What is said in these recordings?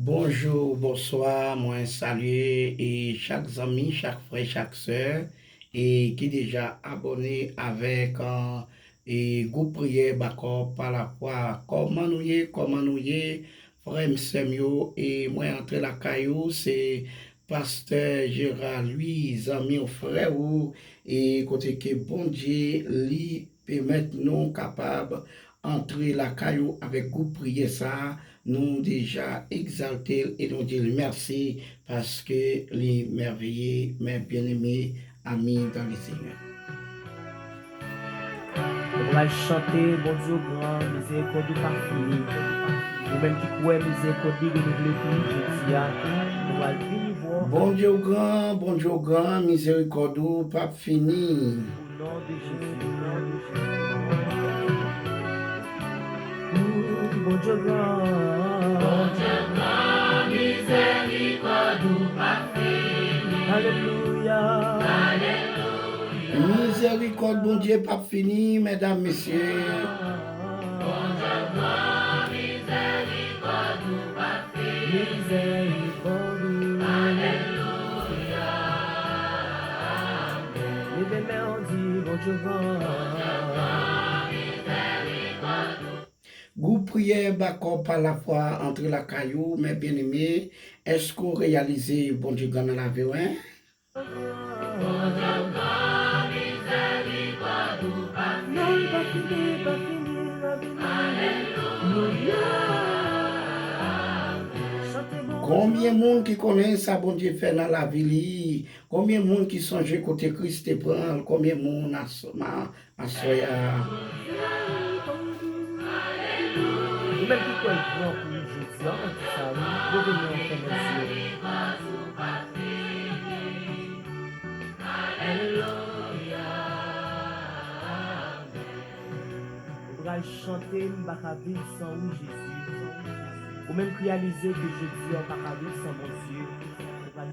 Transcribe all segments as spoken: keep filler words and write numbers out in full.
Bonjou, bonswa, mwen salye e chak zanmi, chak frè, chak sè e ki deja abòne avèk e gwoup priyè Bakò pa lafwa. Kòman nou ye? Kòman nou ye? Frè m, sè m yo, e mwen antre lakay ou, se Pastè Gérard Louis, zanmi w, frè ou, e kote ke Bondye li pèmèt nou kapab antre lakay ou avèk gwoup priyè sa a, nou deja egzalte l e nou di l mèsi paske li mèveye, mes bien-aimés amis dans le Seigneur. Nou pral chante, Bondye w gran, mizerikòd ou pa fini. Ou menm ki kwè mizerikòd li renouvle pou ou jodi a, nou pral vini bò. Bondye w gran, Bondye w gran, mizerikòd ou p ap fini. O non de Jezi, o non de Jezi. Bondye w gran. Bondye w gran, mizerikòd ou p ap fini. Alelouya. Alelouya. Mizerikòd Bondye p ap fini, medam, mesye. Bondye w gran, mizerikòd ou p ap fini. Mizerikòd ou. Alelouya. Leve men w, di, Bondye w gran. Gwoup priyè Bakò pa lafwa antre lakay ou, mes bien-aimés, èske w reyalize Bondye gran nan lavi w, en? Non, li pa fini, li pa fini, li pa fini. Alelouya. Konbyen moun ki konnen sa Bondye fè nan lavi li? Konbyen moun ki sonje kote Kris te pran l? Konbyen moun aswè a? Ou menm ki kwè l gran pou ou jodi a, w ap di sa wi. Leve men w, fèmen zye w. Alelouya. Ou pral chante, m pa ka viv san ou, Jezi. Ou menm ki reyalize ke jodi a, w pa ka viv san Bondye. Ou pral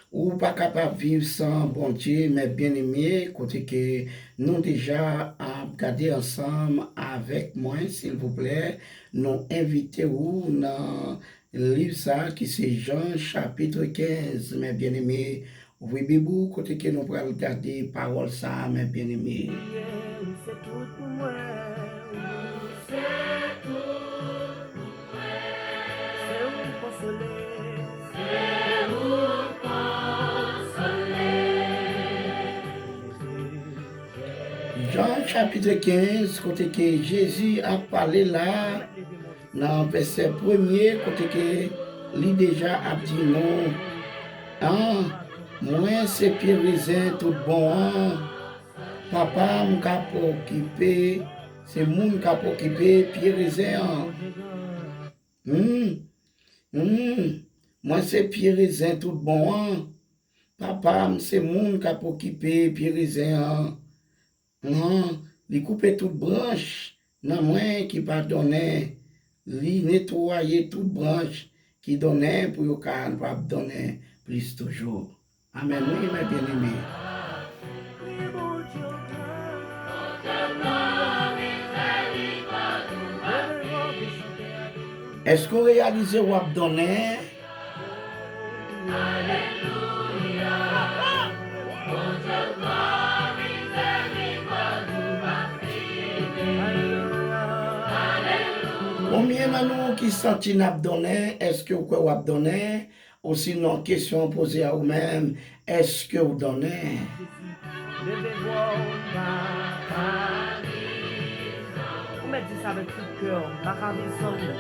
Ou pa kapab viv san Bondye, mes bien-aimés, kote ke nou deja ap gade ansanm avèk mwen, silvouplè, nou envite ou nan liv sa a ki se Jan chapit kenz, mes bien-aimés. Ouvri Bib ou, kote ke nou pral gade pawòl sa a, mes bien-aimés. Ou se tout pou mwen, ou se tout pou mwen. Se ou konsole. Se ou konsole. Jan chapit kenz, kote ke Jezi ap pale la, nan vèsè premye, kote ke li deja ap di nou, an, mwen se pye rezen tout bon an, Papa m k ap okipe, se moun k ap okipe pye rezen an. Hmm, hmm, mwen se pye rezen tout bon an. Papa m se moun k ap okipe pye rezen an. An, li koupe tout branch nan mwen ki pa donnen. Li netwaye tout branch ki donnen pou yo kapab donnen plis toujou. Amèn, wi, mes bien-aimés. Èske w reyalize w ap donnen? Konbyen nan nou ki santi n ap donnen? Èske w kwè w ap donnen? Osinon, kesyon an poze a ou menm, èske w donnen? Ou mèt di sa avèk tout kè w, m pa ka viv san ou.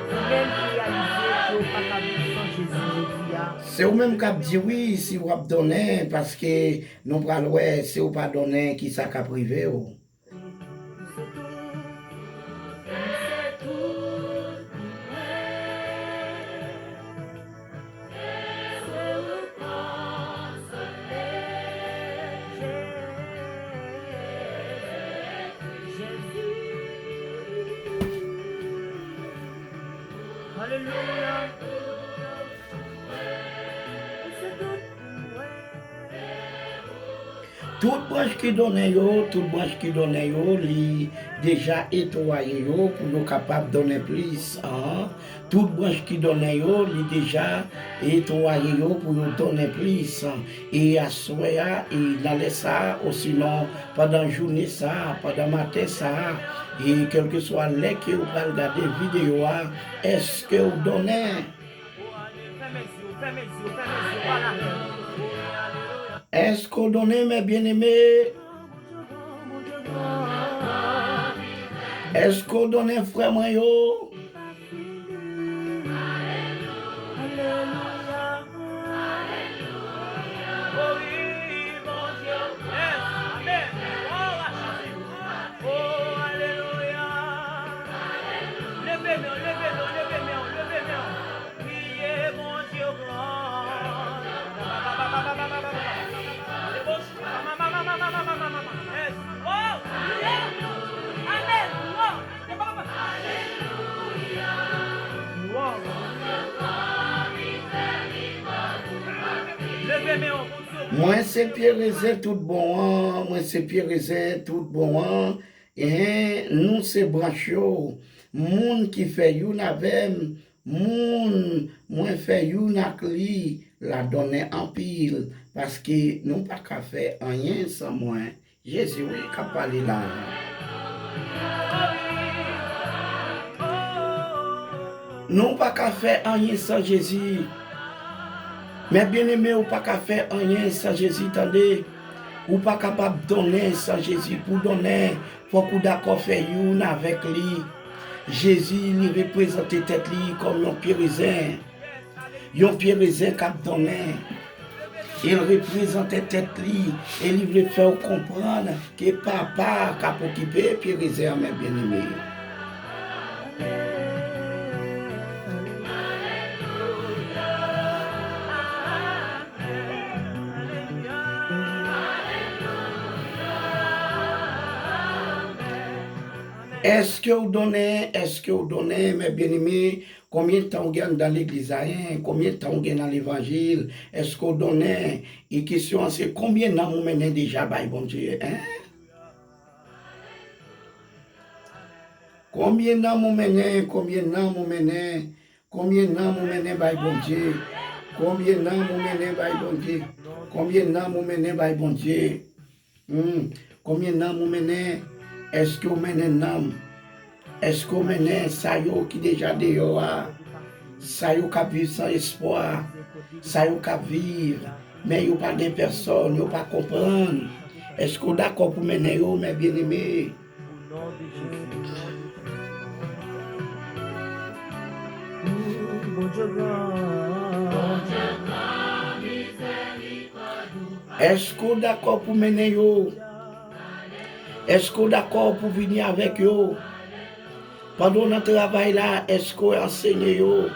Ou menm ki reyalize ke w pa ka viv san Jezi jodi a. Se ou menm k ap di wi si w ap donnen, paske nou pral wè si w pa donnen kisa k ap rive w. Alelouya. Tout branch ki donnen yo, tout branch ki donnen yo, li deja etwaye yo pou yo kapab donnen plis. An, tout branch ki donnen yo, li deja etwaye yo pou yo donnen plis. E aswè a, e nan lè sa a, osinon pandan jounen sa a, pandan maten sa a, e kèlkeswa lè ke ou pral gade videyo a, èske w donnen? Èske w donnen, mè byeneme? Èske w donnen, frè mwen yo? Leve men w, leve men w, leve men w, leve men w. Priye Bondye gran. Yes. Oh, priye. Amen. Oh. Leve men w, Bondye. Mwen se pye rezen tout bon an, mwen se pye rezen tout bon an. Hen, nou se branch yo. Moun ki fè youn avè m, moun mwen fè youn ak li, l a donnen anpil, paske nou pa ka fè anyen san mwen. Jezi wi k ap pale la. Nou pa ka fè anyen san Jezi. Mè byeneme, ou pa ka fè anyen san Jezi, tande. Ou pa kapab donnen san Jezi. Pou donnen, fòk ou dakò fè youn avèk li. Jezi, li reprezante tèt li kòm yon pye rezen. Yon pye rezen k ap donnen. E l reprezante tèt li. E li vle fè w konprann ke Papa k ap okipe pye rezen an, mè byeneme. Èske w donnen? Èske w donnen, mè byeneme? Konbyen tan w gen anndan legliz la, en? Konbyen tan w gen nan levanjil? Èske w donnen? E kesyon an se, konbyen nanm ou mennen deja bay Bondye, en? Konbyen nanm ou mennen? Konbyen nanm ou mennen? Konbyen nanm ou mennen bay Bondye? Konbyen nanm ou mennen bay Bondye? Konbyen nanm ou mennen bay Bondye? Hmm. Konbyen nanm ou mennen? Èske w mennen nanm? Èske w mennen sa yo ki deja deyò a? Sa yo k ap viv san espwa? Sa yo k ap viv, men yo pa gen pèsòn, yo pa konprann? Èske w dakò pou mennen yo, mè byeneme? Bondye gran. Èske w dakò pou mennen yo? Èske w dakò pou vini avèk yo? Pandan w nan travay la, èske w ansenye yo?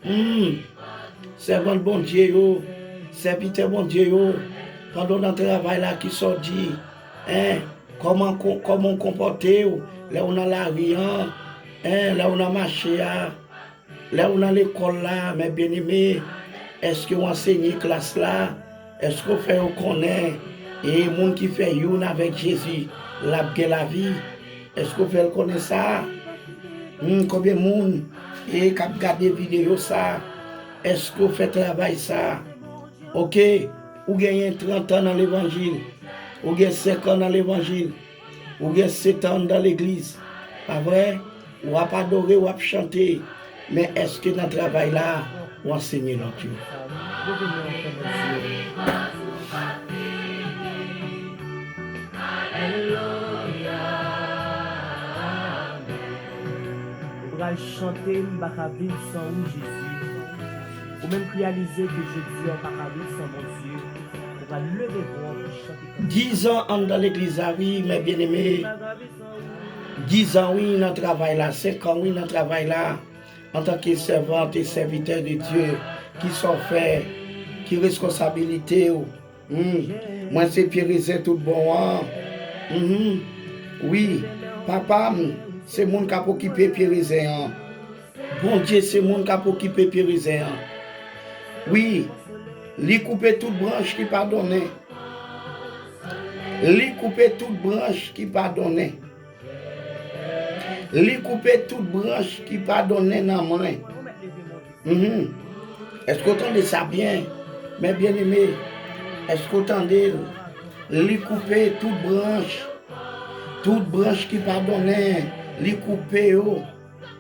Hmm. Sèvant Bondye yo, sèvitè Bondye yo, pandan w nan travay la, kisa w di? En? Kòman, kòman w konpòte w lè w nan lari an? En? Lè w nan mache a? Lè w nan lekòl la, mè byeneme, èske w ansenye klas la? Èske w fè yo konnen, e moun ki fè youn avèk Jezi, l ap gen lavi? Èske w fè l konnen sa? Hmm, konbyen moun, e k ap gade videyo sa? Èske w fè travay sa? Oke, ou genyen trant an nan levanjil, ou gen senk an nan levanjil, ou gen sèt an anndan legliz, pa vre? W ap adore, w ap chante, men èske nan travay la, w ansenye lòt yo? Ou pral chante, m pa ka viv san ou, Jezi. Ou menm k reyalize ke jodi a w pa ka viv san Bondye, ou pral leve vwa w pou chante kantè. Dizan anndan legliz la, wi, mè byeneme. Dizan, wi, nan travay la. Senk an, wi, nan travay la. Antanke sèvant e sèvitè de Dye, kisa w fè? Ki reskonsabilite w? Hmm. Mwen se pye rezen tout bon an. Mhm. Wi, papa m, se moun k ap okipe pye rezen an. Bondye se moun k ap okipe pye rezen an. Wi, li koupe tout branch ki pa donnen. Li koupe tout branch ki pa donnen. Li koupe tout branch ki pa donnen nan mwen. Mhm. Èske w tande sa byen? Mè byeneme, èske w tande l? Li koupe tout branch. Tout branch ki pa donnen, li koupe yo.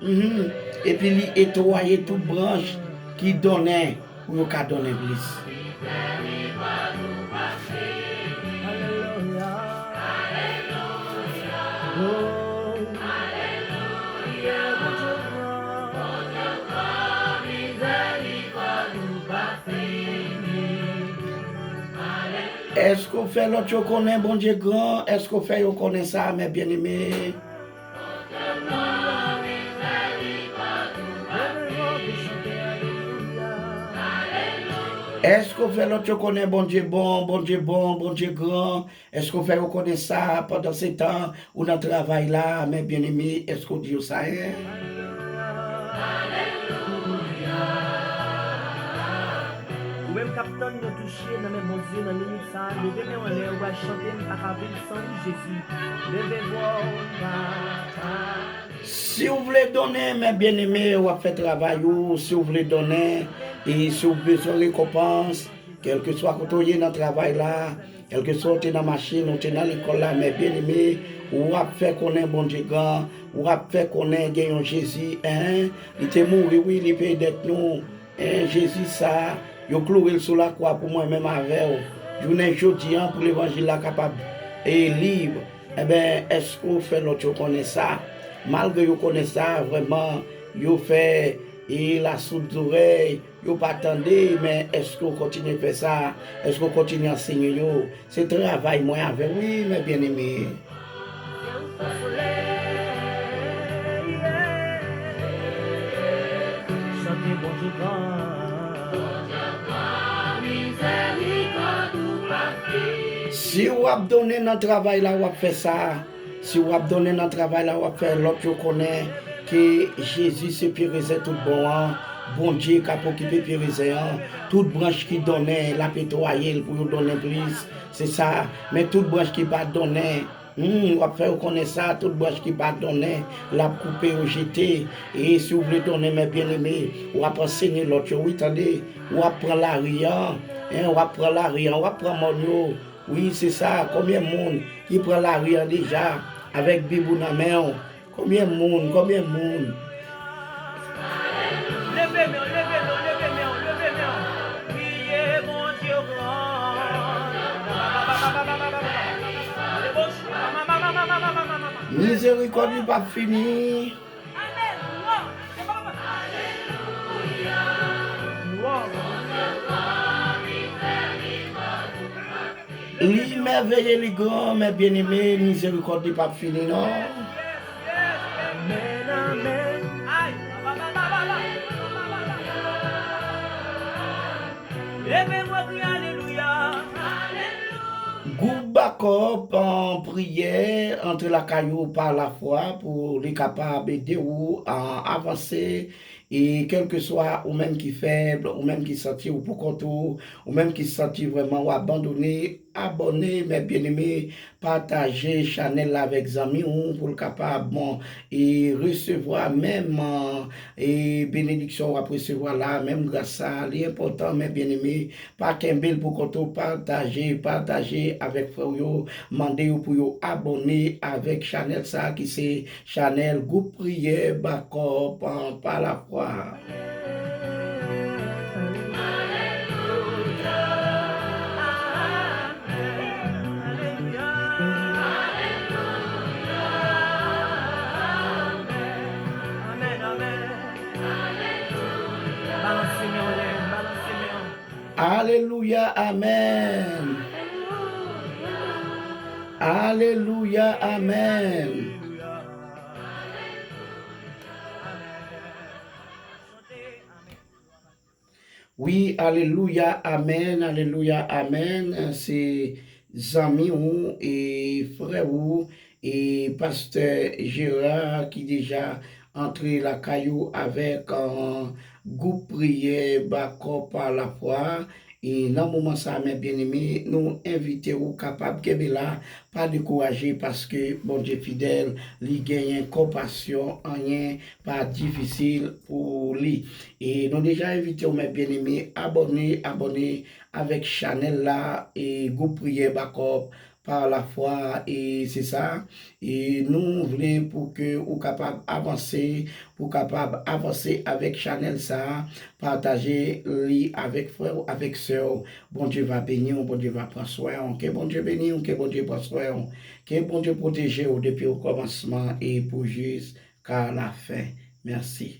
Mhm. Epi li etwaye tout branch ki donnen pou yo ka donnen plis. Èske w fè lòt yo konnen Bondye gran? Èske w fè yo konnen sa, mè byeneme? Èske w fè lòt yo konnen Bondye bon, Bondye bon, Bondye gran? Èske w fè yo konnen sa pandan se tan ou nan travay la, mè byeneme? Èske w di yo sa, en? Ou menm k ap tann yo touche nan men Bondye nan minit sa a, leve men w anlè, ou pral chante m pa ka viv san ou, Jezi. Leve vwa w, papa. Si w vle donnen, mè byeneme, w ap fè travay ou. Si w vle donnen, e si w bezwen rekonpans, kèlkeswa kote w ye nan travay la, kèlkeswa w te nan machin, w te nan lekòl la, mè byeneme, w ap fè konnen Bondye gran, w ap fè konnen gen yon Jezi, en, li te mouri, wi, li peye dèt nou. En, Jezi sa, yo kloure l sou lakwa pou mwen menm avè w. Jounen jodi a, pou levanjil la kapab e lib, enben, èske w fè lòt yo konnen sa? Malgre yo konnen sa, vrèman, yo fè e lasoud zorèy, yo pa tande, men èske w kontinye fè sa? Èske w kontinye ansenye yo? Se travay mwen avè w, wi, mè byeneme. Chante Bondye gran. Si w ap donnen nan travay la, w ap fè sa. Si w ap donnen nan travay la, w ap fè lòt yo konnen ke Jezi se pye rezen tout bon an. Bondye k ap okipe pye rezen an. Tout branch ki donnen, l ap etwaye l pou yo donnen plis. Se sa. Men tout branch ki pa donnen, hmm, w ap fè yo konnen sa, tout branch ki pa donnen, l ap koupe yo jete. E si w vle donnen, mè byeneme, w ap ansenye lòt yo, wi, tande. W ap pran lari an, en, w ap pran lari an, w ap pran mòn yo. Wi, se sa. Konbyen moun ki pran lari an deja avèk Bib ou nan men w? Konbyen moun? Konbyen moun? Leve men w, leve men w, leve men w, leve men w. Priye Bondye gran. Mizerikòd li p ap fini. Li mèveye, li gran, mè byeneme, mizerikòd li p ap fini non. Amèn, amèn. Gwoup Bakòp, an, priyè, antre lakay ou pa lafwa pou li kapab ede ou, an, avanse. E kèlkeswa ou menm ki fèb, ou menm ki santi w poukont ou, ou menm ki santi vrèman w abandone, abòne, mè byeneme, pataje chanèl la avèk zanmi w pou l kapab, bon, e resevwa menm, e benediksyon w ap resevwa la, menm gras sa a. Li enpòtan, mè byeneme, pa kenbe l poukont ou, pataje, pataje avèk frè w yo, mande yo pou yo abòne avèk chanèl sa a ki se chanèl Gwoup Priyè Bakòp, an, pa lafwa. Alelouya, amèn. Alelouya, amèn. Wi, alelouya, amèn, alelouya, amèn. Se zanmi ou e frè ou e pastè Gérard ki deja antre lakay ou avèk, an, gwoup priyè Bakòp pa lafwa. E nan moman sa, mè byeneme, nou envite ou kapab kenbe la, pa dekouraje, paske Bondye fidèl, li genyen konpasyon, anyen pa difisil pou li. E nou deja envite ou, mè byeneme, abòne, abòne avèk chanèl la, e gwoup priyè Bakòp pa lafwa, e se sa. E nou vle pou ke ou kapab avanse, pou kapab avanse avèk chanèl sa, pataje li avèk frè w, avèk sè w. Bondye va beni w, Bondye va pran swen w. Ke Bondye beni w, ke Bondye pran swen w. Ke Bondye pwoteje w depi o kòmansman e pou jiska lafen. Mèsi.